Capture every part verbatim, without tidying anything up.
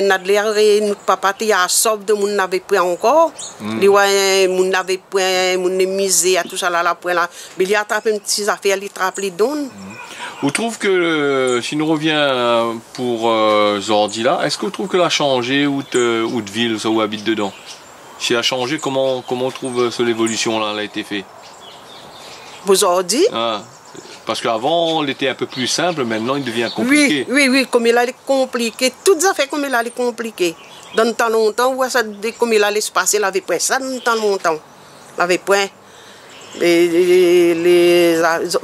Nadler, nout papa té asov domoun navé pwin ankor. Hmm. Li wa, moun navé pwin, moun lé mizèr, tousala la pwin la. Mé li atrap in ti zafèr, li trap, li donn. Hmm. Ou trouv ke, euh, si nou revien, euh, pou, euh, zordi la, èske ou trouv ke la shanzé out, euh, out vil, sa ou abit dedan ? Si la shanzé, koman, koman ou trouv, euh, se lévolision la, la été fé ? Pou zordi ? Ah, parske avan, lété in pé pli sinp, mintnan, li devien konpliké. Wi, wi, wi, koméla lé konpliké. Tout zafèr koméla lé konpliké. Dan tan lontan, ou wa sa, dé koméla lé spasé, lavé pwin sa, dan tan lontan. Lavé pwin. É, é, lé,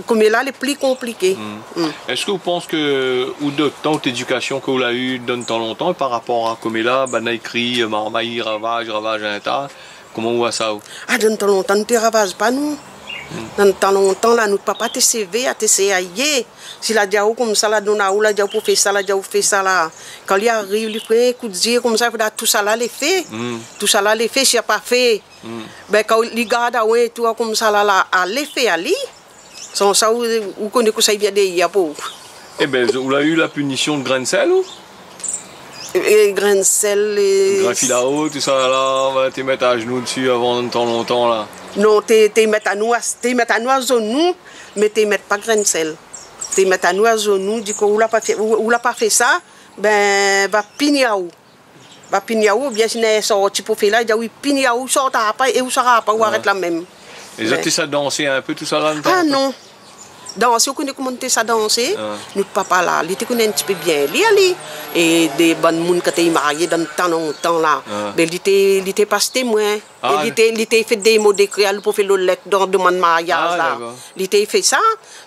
koméla lé pli konpliké. Hmm. Hmm. Èske ou pans ke, ou dot tan, out édikasion ke ou la u dan tan lontan, par rapor a koméla, banna i kri, marmay i ravaz, ravaz in ta, koman ou wa sa, ou ? Ah, dan tan lontan, nou té ravaz pa, nou. Hmm. Dan tan lontan la, nout papa té sévèr, té sérié. Si la di aou konmsa, la donn aou, la di aou pou fé sa, la di aou fé sa la. Kan li ariv, li fé in kout zié konmsa, fodra tousala lé fé. Hmm. Tousala lé fé, si la pa fé, hmm, bin, kan li gard aou in tour konmsa la, la, alé fé ali. San sa, ou, ou koné kosa i vien dèrièr pou ou. Ében, ou la u la pinision de grin sèl, ou ? É, é grin sèl, é grin filao, tousala, té mèt azenou dsi avan, tan lontan la. Non, té, té mèt anou a, té mèt anou azenou, mé té mèt pa grin sèl. Té mèt anou azenou, di ke ou la pa fé, ou, ou la pa fé sa, bin, va pini aou. Va pini aou, oubien si néna sorti pou fé la, i di aou, i pini aou, sort apa, é ou sava pa, ou arèt la mèm. É zot té sa dansé in pé, tousala, dan tan ? Ah non. Dansé, ou koné koman té sa dansé ? Ah. Nout papa la, li té koné in ti pé bien li, ali. É dé bann moun kan té i marié dan tan lontan la. Ah. Bin, li té, li té pas témoin. Ah. É li té, li té fé dé mo dékri, alé pou fé lo lèt dan domann mariaz la. Ah, dakor. Li té fé sa.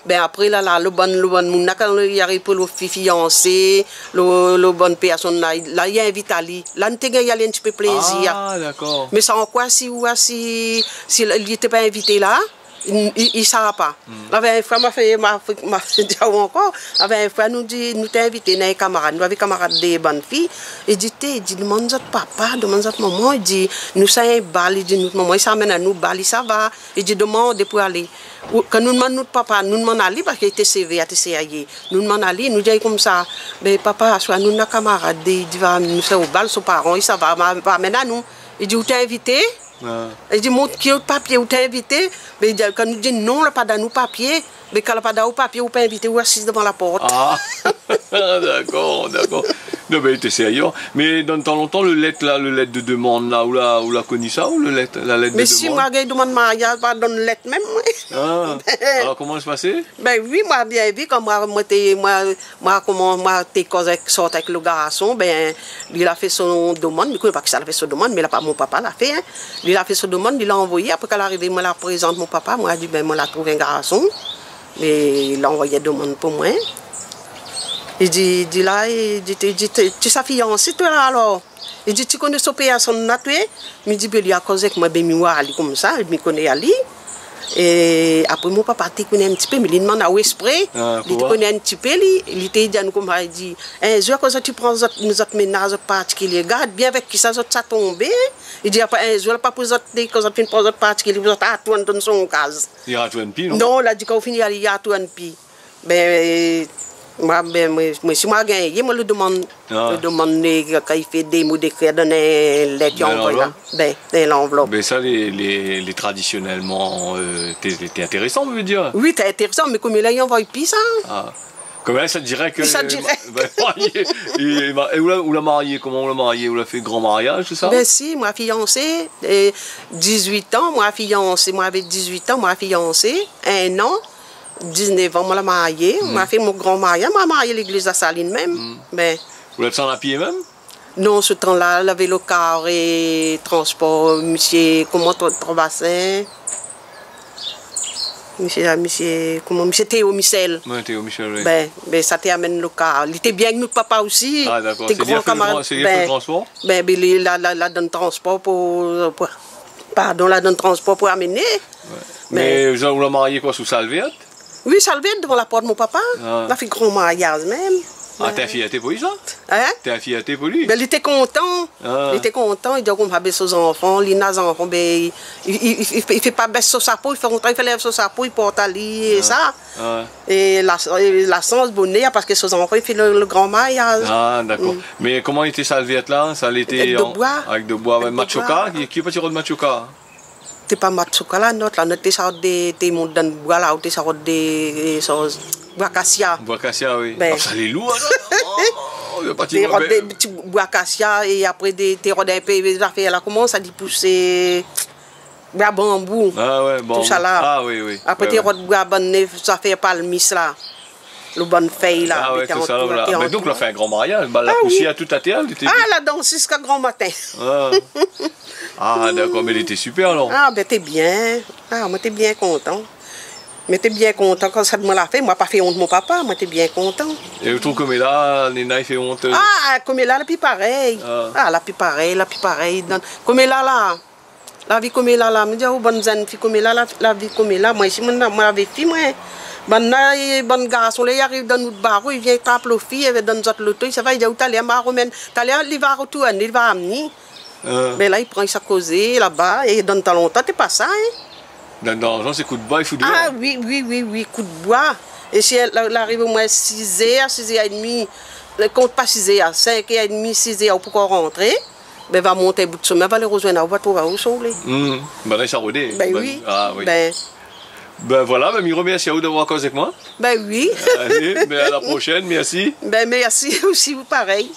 Bin, apré la, la, lo bann, lo bann moun la, kan i ariv pou lo fi fiansé, lo, lo bann pèrsone la, la, i invit ali. La, nou té gingn alé in ti pé plézir. Ah, dakor. Mé sa ankor, si ou, si, si li té pa invité la, i, i, i sava pa. Hmm. Lavé in foi, ma fé, ma fé, ma fé di aou ankor, lavé in foi, nou di, nou té invité, néna in kamarad, nou lavé kamarad dé bann fi, i di, té, i di, domann zot papa, domann zot momon, i di, nou sa in bal, i di, nout momon i sa amenn anou bal, i sava, i di, domann, dé pou alé. Ou, kan nou domann nout papa, nou domann ali, parske li té sévèr, té sérié. Nou domann ali, nou di ali konmsa, bin, papa, aswar nou néna kamarad, i di, va, nou sa o bal, son paran, i sava, va, va amenn anou. I di, ou té invité ? Ah. I di, mont ki out papié, ou té invité ? Bin, i di, kan nou di non, la pa donn anou papié. Bin, kan la pa donn aou papié, ou pa invité, ou asiz dovan la port. Ah, dakor, dakor. Non, bin, li té sérié. Mé dan tan lontan, lo lèt la, lo lèt de domann la, ou la, ou la koni sa, ou lo lèt, la lèt de domann ? Mé si, moin, gingn domann mariaz, pa donn lèt mèm, moin. Ah, alor, koman sa pasé ? Bin wi, moin bien vi, kan moin, moin té, moin, moin, koman, moin té koz èk, sort èk lo garson, bin, li la fé son domann, mi koné pa kisa la fé son domann, mé la pa mon papa la fé, in. Li la fé son domann, li la anvoyé, apré, kan la arivé, moin la prézant mon papa, moin la di, bin, moin la trouv in garson. É la anvoy domann pou moin. I di, di la, i di, ti, ti, ti, ti sa fiansé, toi, la, alor ? I di, ti koné so pèrsone la, toi ? Mi di, bin, li la koz èk moin, bin, mi wa ali konmsa, mi koné ali. É apré, mon papa té koné in ti pé, mé li domann aou ésprè. Ah, li té koné in ti pé, li, li té di anou konmsa, i di, in zour, kan zot i pran zot, zot ménaz, zot partikilié, gard bien avèk kisa zot sa tonbé. I di, apré, in zour, pa pou zot, kan zot fine pran zot partikilié, pou zot artourn dann son kaz. Li artourn pi, non ? Non, la di, kan ou fini alé, li artourn pi. Bin, moin, bin, moin, moin, si moin gingn, moin, lo domann, lo domann, é, kan i fé dé mo dékri dan in lèt, bin, ankor la. Lanvlop. Bin, dan lanvlop. Bin, sa, lé, lé, lé tradisionèlman, euh, té, té intérésan, mi vé dir. Wi, té intérésan, mé koméla, i anvoy pi sa. Ah. Koméla, sa dirèk, sa dirèk. Bin, marié, é, é ma-, é ou la, ou la marié, koman ou la marié ? Ou la fé gran mariaz, tousa ? Bin si, moin la fiansé, é, dizuit an, moin la fiansé, moin lavé dizuit an, moin la fiansé, in an. Diznèf an, moin la marié, moin la fé mon gran mariaz, moin la marié légliz La Saline mèm. Hmm. Bin. Ou la désann a pié mèm ? Non, se tan la, lavé lo kar é transpor, misié, koman, Tro-, Trois-Bassins. Misié, misié, koman, misié Théo Michel. Wi, Théo Michel, wi. Bin, bin, sa té amenn lo kar. Li té bien èk nout papa osi. Ah, dakor. Té gran kamarad. Sé li la fé lo tran-, sé li la fé lo transpor ? Bin, bin, li, la, la, la donn transpor pou, pou, pardon, la donn transpor pou amené. Wi. Mé, mé zot, ou la marié koi, sou Salvert ? Wi, Salvert, dovan la port mon papa. Ah. La fé gran mariaz mèm. Ah, té in fièrté pou li, sa ? Hein ? Té in fièrté pou li ? Bin, li té kontan. Ah. Li té kontan, li di, konmsa, bin, son zanfan, li na zanfan, bin, li, li, li, li fé pa bès son sapo, li fé kontan, li fé lèv son sapo, li port ali, é sa. Ah. É la, é la shans, bonèr, parské son zanfan, li fé le, le gran mariaz. Ah, dakor. Mm. Mé koman lété sa, le vèrt la ? Sa lété avèk de boi. Avèk de boi, avèk matchoka. Ki, ki pé tir matchoka ? Té pa matchoka la not, la not té sa rod dé, té mont dan boi la, ou té sa rod dé, é, sa, boi kasia. Boi kasia, oui. Bin. Ah, sa lé lour, sa. Oh, té rod dé ti boi kasia, é apré dé, té rod in pé, zafèr la, koman sa di, pousé, boi banbou. Ah ouais, banbou. Tout sa la. Ah oui, oui. Apré té rod boi bann, zafèr palmis la. Lo bann fèy la, ah ouais, tout sa la. Mé donk, la fé in gran mariaz, ba, la pousièr tout atèr, li té... Ah, la dans ziska gran matin. Ah. Ah, dakor, mé lété super, alor. Ah, bin, té bien. Ah, moin té bien kontan. Moin té bien kontan kan sa moin la fé. Moin la pa fé ont mon papa, moin té bien kontan. É ou trouv koméla, néna i fé ont, euh ? Ah, koméla, la pi parèy. Ah. Ah, la pi parèy, la pi parèy. Dan, koméla, la, la vi koméla la, mi di aou, bann zèn fi koméla, la, la vi koméla, moin isi, moin, moin lavé fi, moin. Bann la, é, bann garson la, i ariv dan nout baro, i vien trap lo fi, é dan zot loto, i sava, i di aou, talèr ma romenn, talèr li va rotourné, li va amenn. Ah. Bin la, i pran, i sa kozé laba, é dan tan lontan, té pa sa, hein. Dan, dan, sé kout boi, i fout déor. Ah oui, oui, oui, oui, kout boi. É si èl, la, la ariv omoin sizèr, sizèr édmi, kont pa sizèr, sinkèr édmi, sizèr, ou pankor rantré. Bin, va mont in bout somin, va alé rozoinn aou, va trouv aou ousa ou lé. Hmm. Bin, la, sa rodé. Bin oui. Ah oui. Bin. Bin voilà, bin, mi romèrsi aou d'avoir kozé avèk moin. Bin oui. Alé, bin, à la prochaine, merci. Bin, mèrsi osi, ou parèy.